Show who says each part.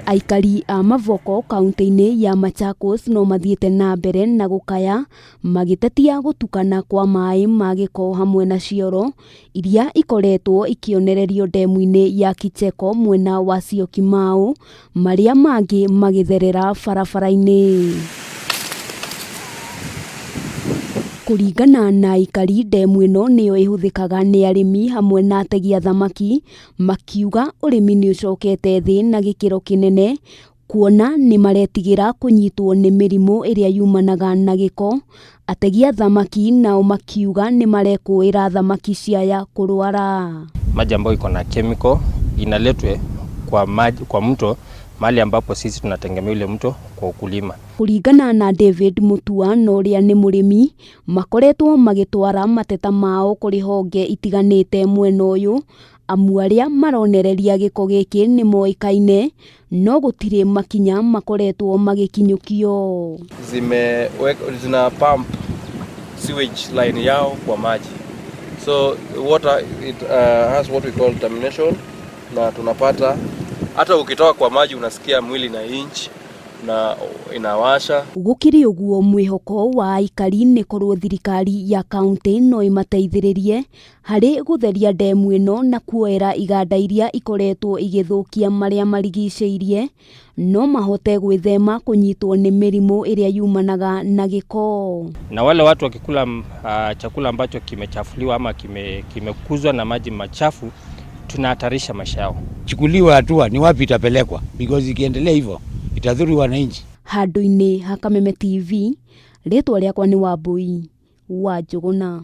Speaker 1: Aikari a Mavoko kaunti-inĩ ya Machakos no mathiĩte na mbere na gũkaya magĩtetia gũtukana kwa maĩ ma gĩko hamwe na cioro iria ikoretwo ikĩonererio ndemu-inĩ ya Kicheko mwena wa Syokimau, marĩa mangĩ magĩtherera barabara-inĩ. Kũringana na aikari, ndemu ĩno nĩyo ĩhũthĩkaga nĩ arĩmi hamwe na ategi a thamaki, makiuga ũrĩmi nĩ ũcokete thĩ na gĩkĩro kĩnene kuona nĩ maretigĩra kũnyitwo nĩ mĩrimũ ĩrĩa yumanaga na gĩko. Ategi a thamaki nao makiuga nĩ marekũĩra thamaki ciaya kũrwara.
Speaker 2: Maji ambayo iko na chemical inaletwe kwa maji, kwa mto mahali ambapo sisi tunategemea ule mto kwa ukulima.
Speaker 1: Kũringana na David Mutua na ũrĩa nĩ mũrĩmi, makoretwo magĩtwara mateta mao kũrĩ honge itiganĩte mwena ũyũ, amu arĩa maronereria gĩko gĩkĩ nĩ moĩkaine, no gũtirĩ makinya makoretwo magĩkinyũkio.
Speaker 3: Zina pump sewage line yao kwa maji, so water it has what we call termination, na tunapata hata ukitoka kwa maji unasikia mwili na inch na inawasha.
Speaker 1: Gũkĩrĩ ũguo, mwĩhoko wa aikari nĩ korwo thirikari ya kaunti no ĩmateithĩrĩrie harĩ gũtheria ndemu ĩno na kuoera iganda iria ikoretwo igĩthũkia marĩa marigicĩirie, no mahote gwĩthema kũnyitwo nĩ mĩrimũ ĩrĩa yumanaga na gĩko.
Speaker 2: Na wale watu wakikula chakula ambacho kimechafuliwa ama kimekuzwa na maji machafu, tunahatarisha maisha yao.
Speaker 4: Chukuliwa hatua, ni wapi itapelekwa, because ikiendelea hivyo itadhuru wananchi.
Speaker 1: Handũ-inĩ ha Kameme TV, rĩtwa rĩakwa nĩ Wambui wa Njũgũna.